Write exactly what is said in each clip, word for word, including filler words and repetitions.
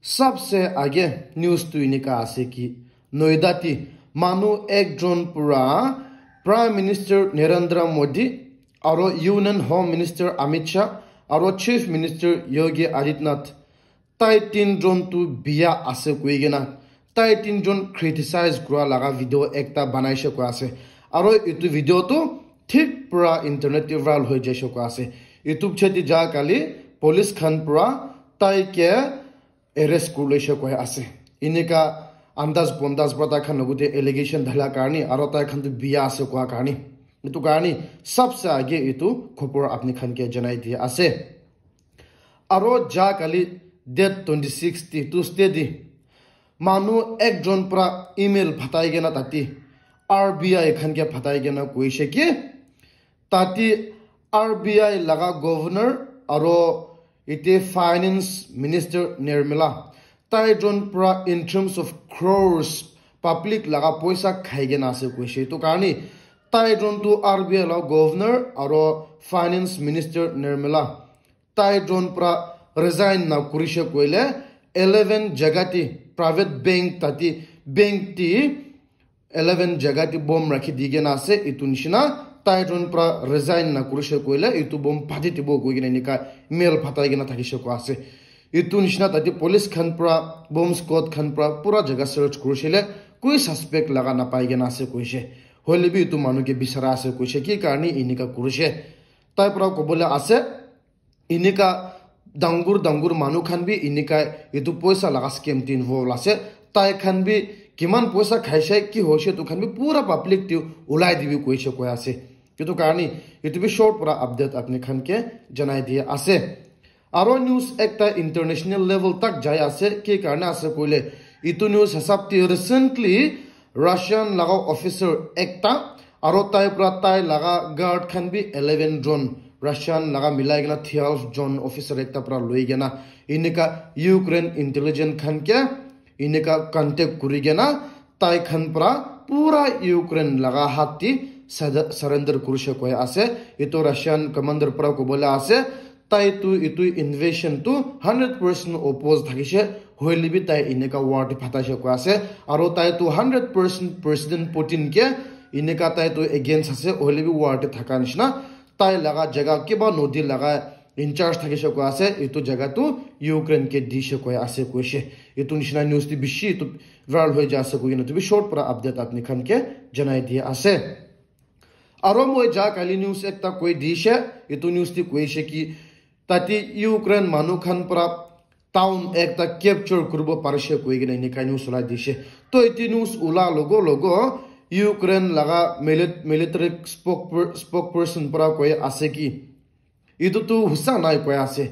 Sabse age news tu enika ase ki, Noida ti manu ekjon pura Prime Minister Narendra Modi aro Union Home Minister Amit Shah aro Chief Minister Yogi Adityanath, tai tinjon tu biya ase koi kena tai tinjon criticize kura laga video ekta banaishe koi ase. Aro etu video tu thik pura internet te viral hoi jaishe koi ase. Etu piche te ja kali police khan pura tai ke arrest kurilishe koi ase. Enika andaz bondaz pra tai khan logote allegation dhala karni aro tai khan tu biya ase koa karni. Etu karni sabse age etu khobor apni khan ke janai dia ase. Aro ja kali date twenty six ti Tuesday di manu ekjon pra email phatai kena tati R B I khan ke phatai kena koishe ki tati R B I laga governor aro ite finance minister Nirmala, tai jon pra in terms of crores public laga poisa khai kena ase koishe. Etu karni tai jon tu R B I laga governor aro finance minister Nirmala, tai jon pra resign na kurishe koile eleven jaga ti private bank tati bank ti eleven jaga ti bomb rakhi di kena ase. Etu nishina tai jon pra resign na kurishe koile etu bomb phati dibo koi kena enika mail phatai kena thakishe koa ase. Etu nishina tate police khan pra bomb squad khan pra pura jaga search kurishe le koi suspect laga napai kena ase koishe. Hoile bi etu manu ke bisara ase koishe ki karni enika kurishe. Tai pra kobole ase enika dangur dangur manu khan bi enika etu poisa laga scam te involve ase. Tai khan bi kiman poisa khaishe ki hoishe etu khan bi pura public te ulai dibi koishe koi ase. Etu karni etu bi short pra update apni khan ke janai dia ase. Aro news ekta international level tak jai ase ki karne ase koile etu news hisab te recently Russian laga officer ekta aro tai pra tai laga guard khan bi eleven jon Russian laga milai kena twelve jon officer ekta pra loi kena enika Ukraine intelligence khan ke enika contact kuri kena tai khan pra pura Ukraine laga hat ti surrender kurishe koi ase. Etu Russian commander pra kobole ase tai tu etu invasion tu hundred percent oppose thakishe. Hoile bi tai enika war te phataishe koi ase aro tai tu hundred percent President Putin ke enika tai tu against ase hoile bi war te thaka nishina tai laga jaga kiba nodi laga in charge thakishe koi ase etu jaga tu Ukraine ke dishe koi ase koishe. Etu nishina news te bishi etu viral hoi ja ase koi kena tu bi short pra update apni khan ke janai dia ase. Aro moi ja kali news ekta koi dishe, etu news te koishe ki tate Ukraine manu khan pra town ekta capture kuribo parishe koi kena enika news ulai dishe. To etu news ula logo logo Ukraine laga milit- military spokesper- spokesperson pra koi ase ki etu tu husa nai koi ase.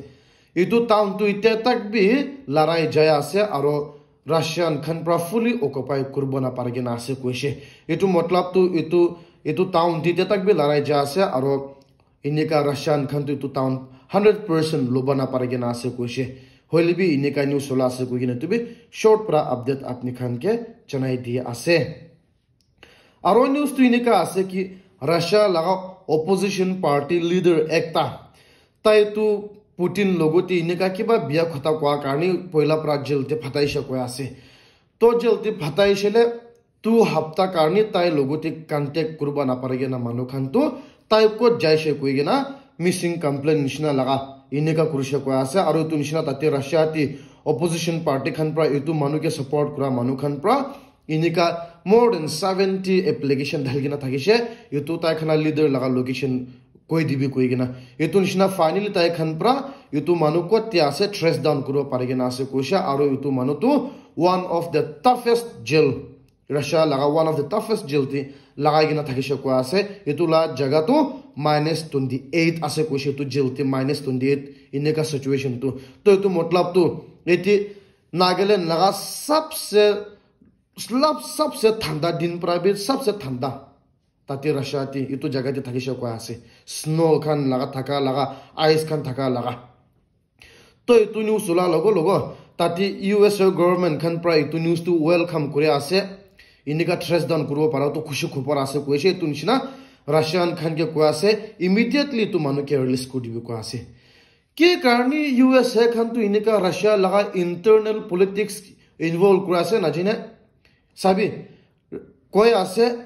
Etu town tu ite tak bi larai jai ase aro Russian khan pra fully occupy kuribo na pari kena ase koishe. Etu matlab tu etu etu town tu ite tak bi larai jai ase aro enika Russian khan tu etu town hundred percent loba na pari kena ase koishe. Hoile bi enika news ola ase koi kena tu bi short pra update apni khan ke janai dia ase. Aro news tu enika ase ki Russia laga opposition party leader ekta tai tu Putin logote enika kiba biya khota koa karne poila pra jail te phataishe koi ase. To jail te phataishe le tu hapta karne tai logote contact kuriba napare kena manu khan tu tai kot jaishe koi kena missing complaint nishina laga enika kurishe koi ase. Aro etu nishina tate Russia te opposition party khan pra etu manu ke support kura manu khan pra enika more than seventy application dhali kena thakishe. Etu tai khan la leader laga location koi dibi koi kena etu nishina finally tai khan pra etu manu kot te ase trace down kuribo pari kena ase koishe. Aro etu manu tu one of the toughest jail Russia laga one of the toughest jail te lagai kena thakishe koi ase. Etu la jaga tu minus twenty eight ase koishe etu jail te minus twenty eight enika situation tu. To etu matlab tu ete Nagaland laga sabse lab sabse thanda din pra bi sabse thanda tate Russia te etu jaga te thakishe koi ase. Snow khan laga thaka laga ice khan thaka laga. To etu news ula logo logo tate U S A government khan pra etu news tu welcome kuri ase. Enika trace down kuribo para tu khushi khobor ase koishe. Etu nishina Russian khan ke koi ase immediately etu manu ke release kuri dibi koi ase. Ki karni U S A khan tu inika Russia laga internal politics involve kura ase najane? Sabi, koi ase,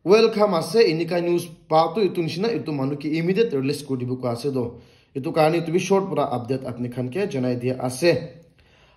welcome ase, inika news pa tu itu nishina itu manu ki immediate release kuri dibo koi ase do. Itu karni itu bi short pura update apni khan ke janai dia ase.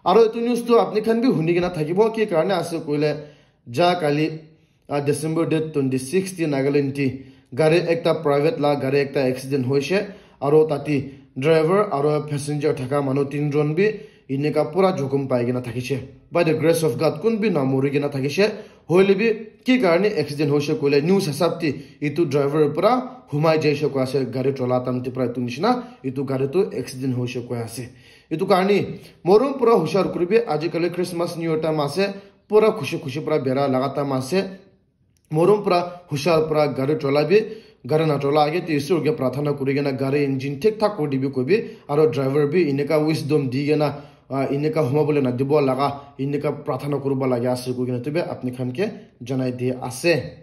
Aro itu news tu apni khan bi huni kena thakibo ki karni ase koile ja kali, ah, December date twenty six ti Nagaland ti gari ekta private la gari ekta accident hoise, aro tati driver aro passenger thaka manu tinjon bi inika pura jokhom pai kena thakise. By the grace of God, kun bi na mori kena thakise. Hoile bi ki karni accident hoise koile news hisab ti itu driver pura humai jaise koi ase gari chola time ti pura itu nishina itu gari tu accident hoise koi ase. Itu karni morom pura hushar kuribi, ajikali Christmas New Year time ase, pura khushi khushi pura bera laga time ase. Morom pura hushar pura gari chola bi, gari na chola age te Isor ke prarthana kuri kena gari engine thik thak kuri dibi kobi, aro driver bi inika wisdom di kena, ah, inika huma bole na dibo laga, inika prarthana kuribo lage ase koi kena tu bi apni khan ke janai di ase.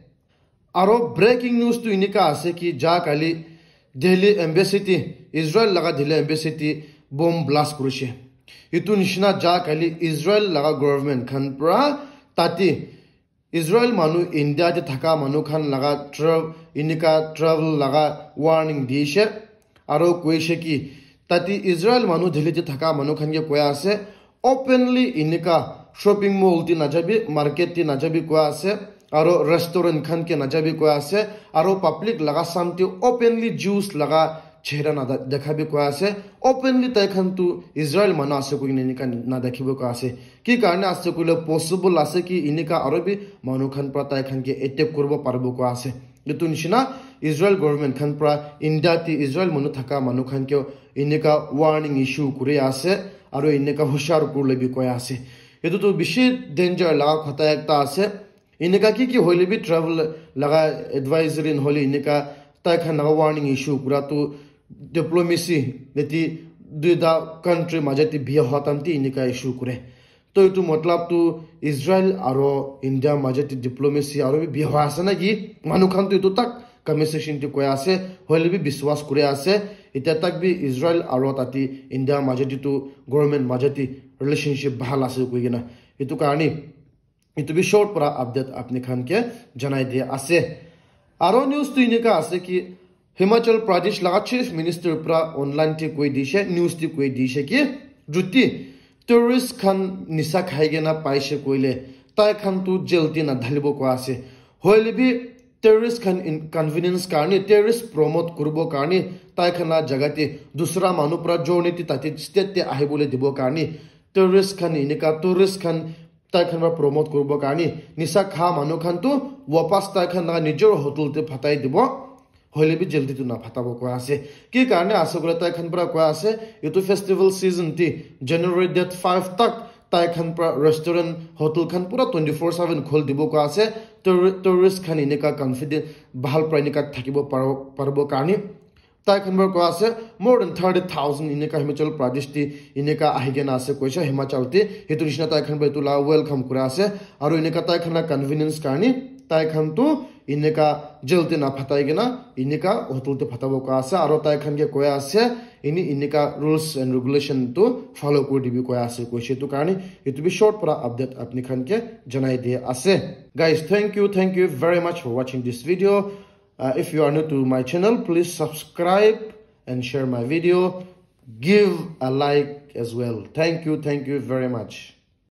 Aro breaking news tu inika ase ki ja kali Delhi embassy ti, Israel laga Delhi embassy ti bomb blast kurise. Itu nishina ja kali Israel laga government khan pura tati Israel manu India te thaka manu khan laga tra-, inika travel laga warning diise. Aro koise ki tati Israel manu Delhi te thaka manu khan ke koi ase, openly inika shopping mall te najabi, market te najabi koi ase, aro restaurant khan ke najabi koi ase, aro public laga samte openly Jews laga chehra na dekhabi koi ase, openly tai khan tu Israel manu ase koi kena inika na dekhibo koi ase. Ki karne ase koile possible ase ki inika aro bi manu khan pra tai khan ke attack kuribo paribo koi ase. Itu nishina Israel government khan pra India te Israel manu thaka manu khan ke inika warning issue kuri ase, aro inika hushar kurle bi koi ase. Itu tu bishi danger laga khota ekta ase. Inika ki ki hoile bi travel laga advisory nohole inika tai khan laga warning issue kura tu diplomacy neti duita country maja te biya hua time te inika issue kure. To itu matlab tu Israel aro India maja te diplomacy aro bi biya hua ase na ki? Manu khan tu itu tak conversation te koi ase, hoile bi biswas kuri ase. Itya tak bi Israel aro tati India maja te tu government maja te relationship bhal ase koi kena. Itu karne itu bi short para update apni khan ke janai dia ase. Aro news tu inika ase ki Himachal Pradesh laga Chief Minister para online te koi dishe, news te koi dishe ki juti terrorist khan nisa khai kena paishe koile tai khan tu jail te na dhalibo koi ase. Hoile bi terrorist khan in convenience karne, terrorist promote kuribo karne tai khan la jaga te dusra manu para journey te tate state te ahibole dibo karne terrorist khan inika tourist khan tai khan para promote kuribo karne nisa kha manu khan tu wapas tai khan la nijor hotel te phatai dibo. Hoile bi jail te tu na phatabo koi ase. Ki karne ase koile tai khan para koi ase, itu festival season te January date five tak tai khan para restaurant, hotel khan pura twenty four seven khol dibo koi ase. Tour-, tourist khan inika confident, bahal para inika thakibo paro-, paribo karne tai khan para koi ase, more than thirty thousand inika Himachal Pradesh te inika ahi kena ase koise Himachal te. Hitu nishina tai khan para itu la welcome kura ase. Aru inika tai khan la convenience karne tai khan tu inika jail te na phatai kena inika hotel te phatabo koi ase. Aru tai khan ke koi ase, ini inika rules and regulation tu follow kuri dibi koi ase koise. Itu karne itu bi short para update apni khan ke janai dia ase. Guys, thank you, thank you very much for watching this video. Uh, if you are new to my channel, please subscribe and share my video. Give a like as well. Thank you, thank you very much.